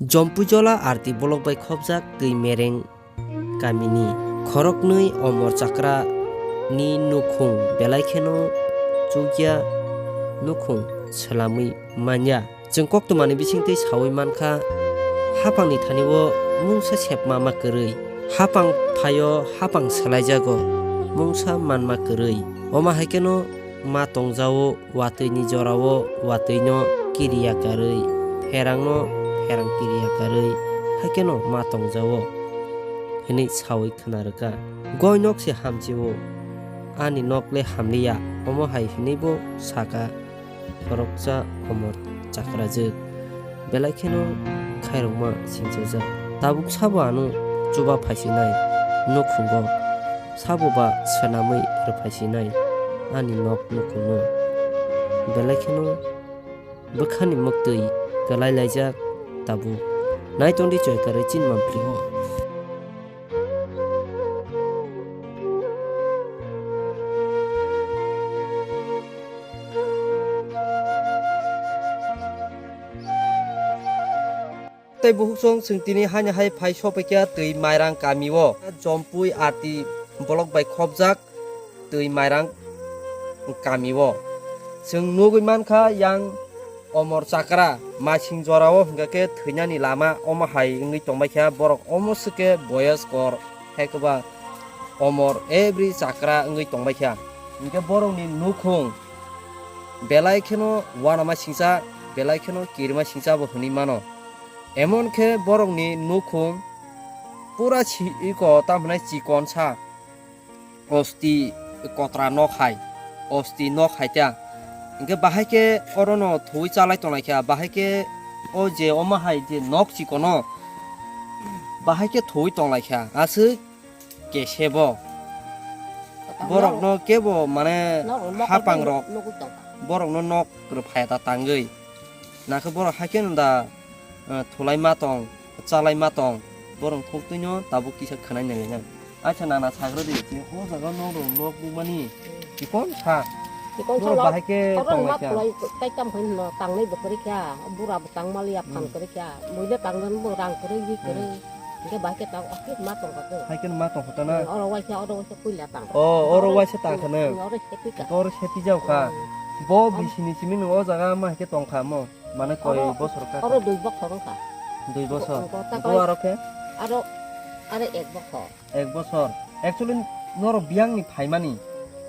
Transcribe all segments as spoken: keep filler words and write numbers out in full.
Jompuijola R T block bai khopjak twi mereng kamini khoroknwi Omor Chakra ni nukhung belai kheno chukya nukhung swlamwi manya. Chwng koktwmani bisingtwi sawi mankha, hapangni thani-o mungsa sepma ma kwrwi, hapang phaio hapang swlaijago mungsa manma kwrwi. Omo hai kheno ma tongjao watwini jorao watwino kiriya karwi, pherangno pherang kiriya karwi, hai kheno ma tongjao, hwnwi sawi khna rwkha. Goi nok se hamchio, ani nok le hamliya, omo hai hwnwibo saka khoroksa Omor Chakrajwk. Belai kheno khairokma sinchajak. Tabuk sabo ano chuba phaisinai nukhungo, sabo ba swnamwi rwphaisinai ani nok nukhungno. Belai kheno bwkhani mwktwi kwlai laijak tabuk. Nai tongdi choi karwi chini mampli o. Tei bukhuk song chwng tini haino hai phai sopaikha twi mairang kami o, Jompui R T block bai khopjak twi mairang kami o. Chwng nugwi mankha yang Omor Chakra, masing jorao hwnkha khe thwinani lama omo hai wngwi tongbaikha, borok omo swkhe boyos kor, hai kwba Omor every Chakra wngwi tongbaikha. Hinkhe borokni nukhung belai kheno uanama singcha, belai kheno kirima singcha bo hwnwi mano. Emon khe borokni nukhung pura si iko, tamo hwnai chikon sa. Osti kotra nok hai, osti nok hai ta. Hinkhe bahai khe orono thuwi chalai tonglaikha, bahai khe o je omo hai je nok chikono bahai khe thuwi tonglaikha, aswk kesebo. Borokno kebo mane nok, nok, hapang rok, nugwi tongkha. Borokno nok rwphaya ta tangwi. Nakhe borok hai kheno da, eh, thulai ma tong, chalai ma tong, borok khuktwino tabuk kisa khwnai nangya. Acha nana sagra di, je o jaga nok rok nok bumani chikon sa. Chikon sa borok nok, bahai khe oro tong ma lai kha. Thulai tai tam khaino tangnai bo kwrwi kha, bura bo tang maliya phan kwrwi kha, muile tangnani bo rang kwrwi wi kwrwi. Hmm. Hingke bahai khe tang, o khe ma tong kha khe. Hai khe ma tong kha ta na? Hmm, oro waisa, oro waisa puila tang kha. O, oro waisa tang kha na? Hmm, oro sepi kha. Oro sepi jao kha. Hmm. Bo bisini simi nung o jaga ma hai khe tong kha mo? Mane koi bosor kha? Oro dui bosor wng kha. Dui bosor. Bo, bo, bo aro khe? Aro, aro ek bosor. Ek bosor. Actually, norok biyang ni phaimani?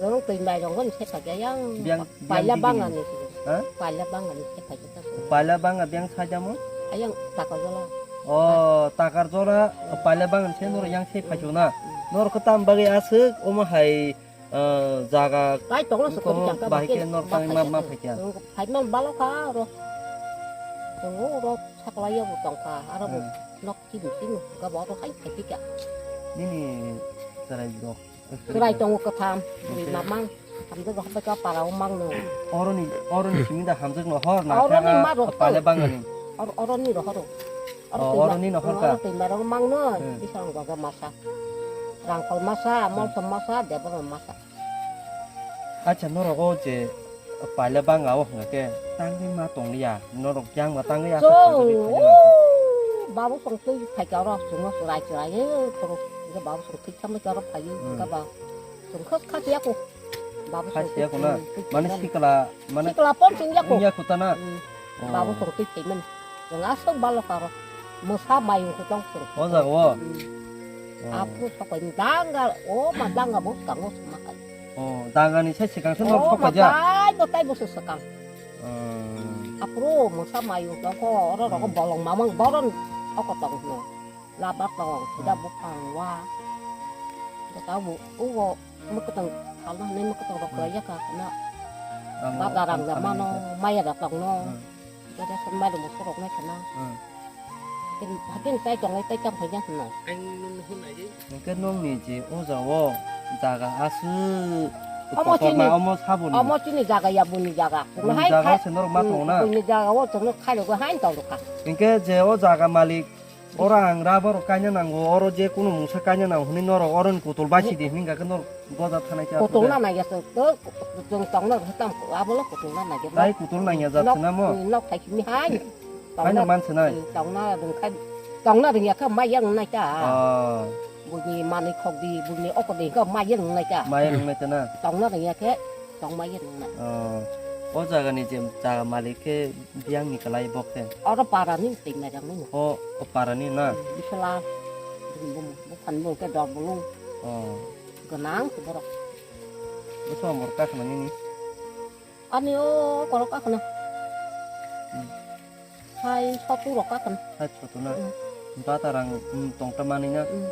Norok twi mai rong ni se phai kha yang. Biyang, biyang paila bigi banga ni. Ha? Paila banga ni se phai kha. Paila banga biyang sajamo? Ayang Takarjola. Oh, Takarjola, paila banga ni se norok yang se phai kha na. Hmm. Norok khe tam bagwi aswk omo hai, eh, jaga. Tai tonglo se kori jang ka bahai khe norok tang ma, ma phai kha. Phai man balo kha ro. Ro, ro saklai ya bo tong kha. Aro bo nok. Hmm. Chini chini gabo abo hai khaipikha. Nini chwrai rok. Chwrai tongo kwtham, hmm, bwrwi mamang, hamjwk rok habai kha para o mangno. Oroni, oroni simi da hamjwk no hor na oroni kha ma rok paila tong. Bangani. Or-, oroni rohoro. Oh, oroni no hor kha. Oro twi marok mangno, hmm, bisong gogo masa. Rangkhol masa, hmm, molsom masa, deboro masa. Acha, norok o je paila banga o hwnga khe tangwi ma tong liya, norok yang ma tangwi asa. Chwng, thangwi paila banga. O, babu song twi phai kha oro, chwngno chwrai chwrai, e, khoro, hingke babu song twi thamwi kha oro phai, hmm, hingke ba chwng kha, kha siya ko. Babu song twi, kha siya ko na? Hmm, twi mane thangmani. Sikla, mane sikla pon chwng ya ko. Wngya ko ta na? Hmm. Oh. Babu song twi thaimani. Chwng aswk balo karo. Mwsa mayung kwtang kwrwi. O jaga o? Hmm. Oh. Aphuru sokaini danga, o ma danga bo swkango suma kai. Oh, dangani sai swkang se norok sokaijak? Matai bo, tai bo se swkang. Hmm. Aphuru mwsa mayung tongkho, oro rogo, hmm, bolong mamang boron oko tong hino. Laba tong, sida, hmm, buphang wa. Bwtang bo, ugo. Mwkwtwng salna hwnwi mwkwtwng rok, hmm, kwlaiya kha khwna. Ang bap da rang da ang mano, ang maya da tongno. Hmm. Bede son mai rwngbo sorok nai khwna. Hmm. Hakin, hakin tai tonglai tai tang phai ya hwnna. Hwnkhe nokni je o jaga o jaga aswk omo kotorma chini, omo saboni. Omo chini jaga ya buni jaga. Buni hai jaga khai-, se norok ma, hmm, tongo na? Buni jaga o chwngno khairogwi hain tong rwkha. Hwnkhe je o jaga malik Oro ang rubber rok kaina nango, oro je kunu mungsa kaina nango hwnwi norok oroni kutul basi di hwnwi hwnkha khe norok goja thanai khe. Kutul na naiya se, to, chwng tongna rwkha tam, abo no kutul na naiya. Tai kutul nangya jat se na mo? Nok thai simi hai. Haino man swnai. Tongna rwngkha, tongna rwngya khe ma yang nai ta. Ah. Buini manwi khok di, buini oko di khe ma yang nai ta. Ma yang nai ta na. Tongna rwngya khe tong ma yang nai. Oh. O jaga ni je jaga malik khe biyang ni kwlai bok khe. Oro para ni twi mai rang ni. O, o para ni na. Bisala. Bini bumung, buphan bumung khe dor bulung. Oh. Gwnang khe borok. Bwsa omor kakhna nini. Ani o korok kakhna. Hmm. Hai sotu rok kakhna. Hai sotu na. Hmm. Bata rang, hmm, tongta mani na. Hmm.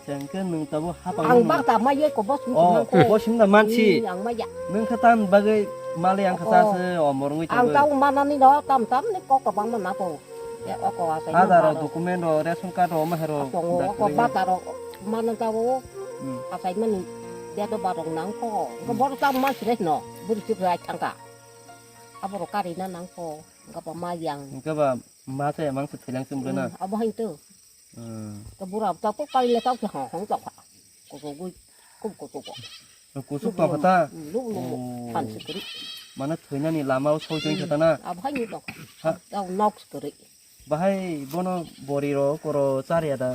Jengke nung tabo hapang. Ang bata ma ye ko bos. Oh, ko bos hinda mansi. Hmm, ang ma ya. Nung khatan bagai mali ang khata se omor ngui. Ang tabo manani no tam tam ni kok kabang ma na po. Ya, oko asai. Aadhaar rok, document rok, ration card rok, omo hai rok. Tongo, oko bata rok mana tabo. Hmm. Asai mani date of birth rok nang kho. Ko bor tam ma sire no. Buri sik rai thangka. Abo rok kari na nang kho. Ko ba ma yang. Ko ba ma se mang se thailang sum na. Hmm, abo hai to. Hmm. Ko bura ta ko kari le ta ko hong hong ta. Ko ko gui. Kum kusuk kok. Kusuk tong kha ta? Luk luk luk. Oh. Phan sikri. Mane thwinani lama o soi tong kha ta na? Abo hai ni tong kha. Ha? Tau nok sikri. Bahai bono bori ro koro chariya da.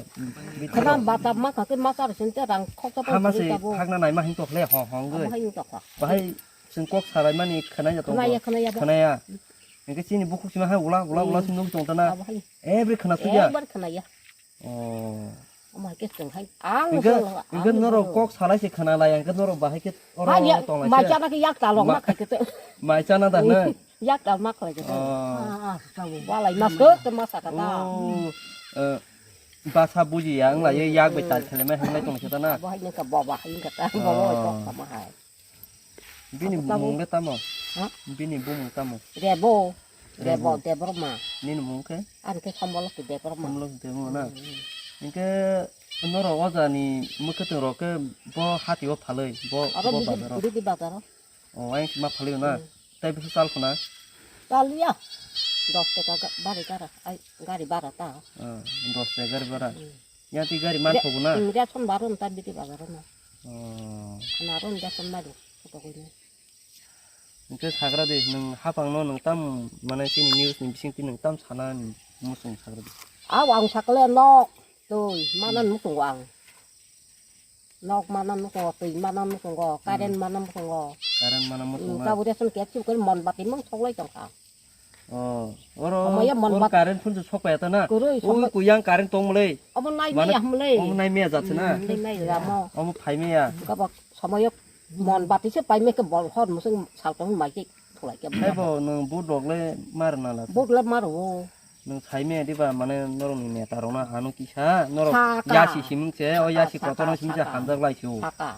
Khana bata ma kha ke ma char sin te rang khok ta. Hama se phakna nai ma hin tokhle ho hong goi. Abo hai ni tong kha. Bahai sing kok salai mani khanai ya tong. Khanai ya, khanai ya ba. Khanai ya. Engke chini bukhuk sima ha ula ula ula sim nuk tong ta na. Abo hai. Every khana suya. Every khana ya. Oh. Omo hai khe chwng hai ang. Hingke, hingke norok kok salai se khana lai, hingke norok bahai khe oro tong lai se. Mai chana khe yak talok ma khai khe. Mai chana da na? Yak tal ma khai khe. Oh. Ah, ah, walai mas khe ma sa kha ta. Oh, eh, basa buji ya, ang lai yak bai tal khele mai hang lai tong se ta na. Bo hai nang kha bo ba hai nang kha ta, bo bo kok sama hai. Bini bumung le tamo? Ha? Bini bumung tamo? Rebo. Rebo. Rebo, Debbarma. Nini mung khe? Ani khe Sambolokti Debbarma. Sambolokti Debbarma na? Hmm, hmm. Hingke norok o jani mwkhwtwng rok khe bo hati o phalwi, bo, oro bo bidi, bazar o? Bidi bazar o. O, ayang ma phalwi na? Hmm. Tai bisa chal khuna? Chal ya. Dos taka ga-, bari gara, ai, gari bara ta. Ah, dos taka gari bara. Hmm. Yang ti gari man thogo na? Hmm, dia son baro ta bidi bazar o na. Oh. Khana ron dia son madu. Kotokoi na. Hingke sagra de, nwng hapang no nwng tam, mane chini news ni bising ti nwng tam sana ni muchung sagra de. Aw ang sakle nok, twi, manan muchungo ang. Nok manan muchungo, twi manan muchungo, current manan muchungo. Current manan muchungo. Nwng tabuk ration kep sukoi mon bati mung soklai tongkha. Oh, oro, omo ya mon oro bat. Current phun sok paya ta na. Kurui, ui, somo. Kuyang current tong mlei. Omo nai mane maya mlei. Omo nai maya jat se na. Hmm, nai maya jamo. Omo phai maya. Kabak somoyo mon bati se pai me ke bol hor musung sal tong mai ke thulai ke. Hai bo, nwng vote rok le mar na la. Vote le mar o. Nwng sai maya diba mane norok ni neta rok na ano kisa norok. Saka. Yasi simung se, o saka, yasi saka, kotor no simung se saka. Hamjak lai si o. Saka.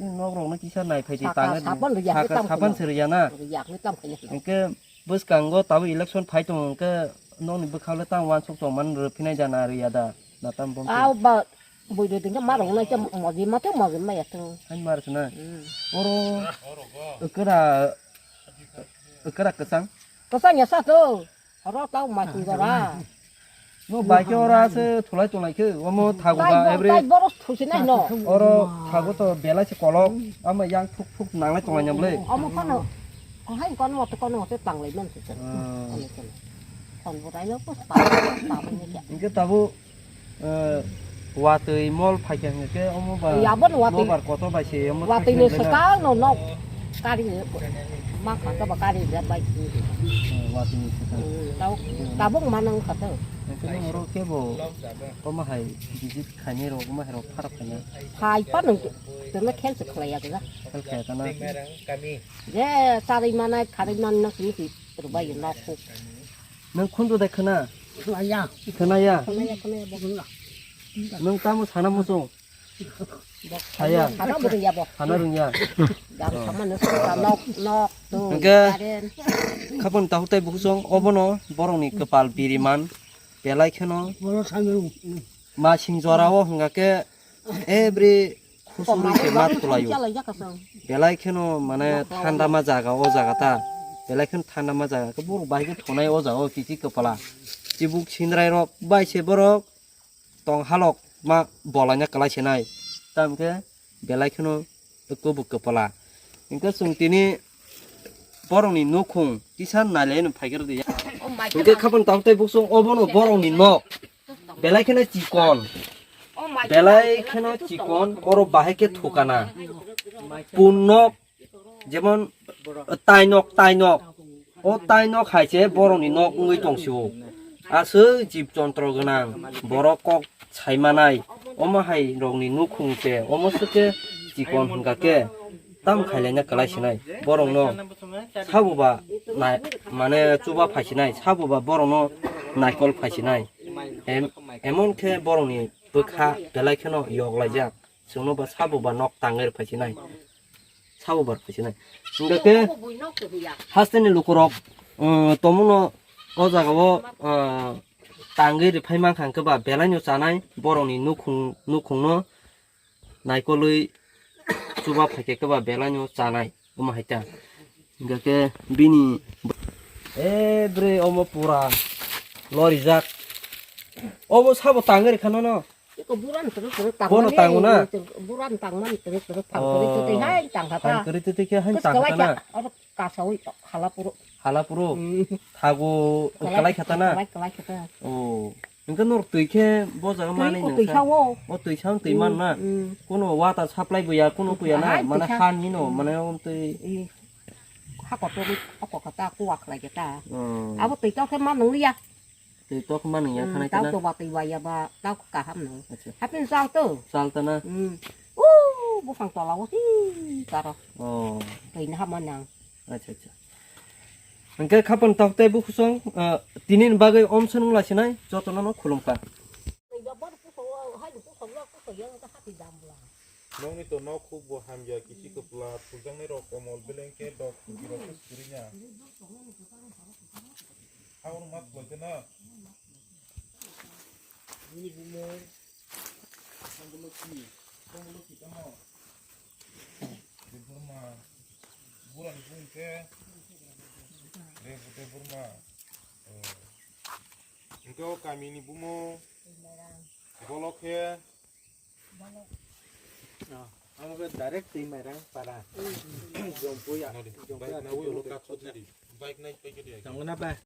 Nok rok no kisa nai phai di. Saka, tang sapan riya, saka, sapan se riya na. Riya, tam khe. Hingke bwskango tabuk election phai tongo hwnkhe nokni bwkhao le tamo uansuk tongmani rw phinai jana rw ya da? Na tamo bomti? Aw ba, bui rw dingkhe ma rw nai khe moji ma khe moji ma ya thung. Hai ma rw swnai? Hmm. Oro kwra, kwra kwchang? Kwchang ya sa to. Oro tau ma thung jora. No bai khe oro ase thulai tonglai khe omo thago ba every. Tai boros thusi nai no. Oro thago to belai se kolok ama yang thuk thuk nanglai tonglai nyam le. Omo phano. Hai kon mo to kon mo to tanglai man se. Ah. Kon bo rai no ko pa pa ni ya. Hingke tabuk, eh, watwi mol phaikha hingke omo ba. Ya bo watwi. Nobar kotor bai se omo. Watwi ni sekal no nok kari ma kha ka ba kari ya bai. Eh, watwi ni sekal. Hmm, tau tabuk manang kha to. Hingke nang oro kebo omo hai visit khainai rok omo hai rok pharap khainai. Hai pa nang tene khel se khlai ya ga. Khel khlai ta na. Je sarai manai kharai man no sini si rubai no khuk. Nang khunju dai khna? Khna ya. Khna ya? Khna ya, khna ya, bo khna. Nang tamo sana muchung? Saya. Sana bo ya bo. Sana rung ya. Yang sama no sa nok nok tu. Hingke karen. Khapang tahu tai buku song obono borok ni kepal biriman belai kheno. Bono sana rung. Ma sing jora o hingga ke every khusuri se ma thulaio. Belai kheno mane thanda ma jaga o jaga ta. Belai kheno thanda ma jaga. Khe borok bai khe thonai o jaga o kisi kwpala. Chibuk sindrai rok bai se borok tong halok ma bolaina kwlai se nai. Tam khe belai kheno kwbuk kwpala. Hingke chwng tini borokni nukhung kisa nailai no phaikhe rwdi ya. O Hwnkhe khapang tabuk tei buksong obono borokni nok. Belai kheno chikon. Belai kheno chikon, oro bahai khe thukana. Pun nok, jemon, tainok, tainok. O tainok hai se borokni nok wngwi tongsio. Aswk jib jontro gwnang, borok kok saimanai, omo hai rokni nukhung se, omo swkhe chikon hwnkha khe, tam khailaina kwlai sinai, borokno sabo ba nai-, mane chuba phai sinai, sabo ba borokno naikol phai sinai. Em-, emon khe borokni bwkha belai kheno yok laijak, chwngno ba sabo ba nok tangwi phai sinai. Sabo bar khusinai. Hingkhe hasteni lukurok, um, tomono o jagao, uh, tangwi rwphai mankha hwnkhe ba belaino chanai borokni nukhung, nukhungno naikolwi chuba phaikhe khe ba belaino chanai omo hai ta. Hingkhe bini e bre omo pura lorijak. Obo sabo tangwi rwkha nono. Iko buran terus terus tang Bono mani, tango na? Buran tang mani terus terus tang terus terus hai tang kata. Tang kari tu tike hai Kus tang kalai kata na? Kya? Oro kasawi hala puro. Hala puro. Hmm. Thago kalai kata na? Kalai kalai kata. Oh. Engka nor tui khe bo jaga mani ko nang tui sa. Sao. O tui sao tui man na. Hmm. Kono water supply bo ya kono ko ya na. Hai, mana tui sa. Han ni no, hmm, mana om tui. Ih. Hako to ko kata ko wak lai kata. Oh. Abo tui to khe man nang ya. Tei tok mani ya. Hmm, thanai tau kana? To ba tei ba ya ba tau kaham no. Acha. Hapin sal to. Sal ta na? Hmm. Uh, buphang tola o hi karo. Oh. Tei na hama nang. Acha, acha. Hingke khapang tok tei bukhusong, ah, tini ni bagwi omsong wng lai sinai, joto no khulum kha. Nokni to nok huk bo hamya kisi kwpla, thuljaknai rok komol beleng khe dok kujui rok khe suri ya. Haur mat khlai khe na. Bini bumung Samboloki, Samboloki tamo. Debbarma, burani bumung khe Rebu Debbarma. Oh. Hingke o kamini bumung Bolok khe. Ah, ang khe direct twi Mairang para. Jompui ya, nadi, jompui bike ya, na twi ulo jolo katsot khe. Nadi, bike nai paikhe di. Tongna ba?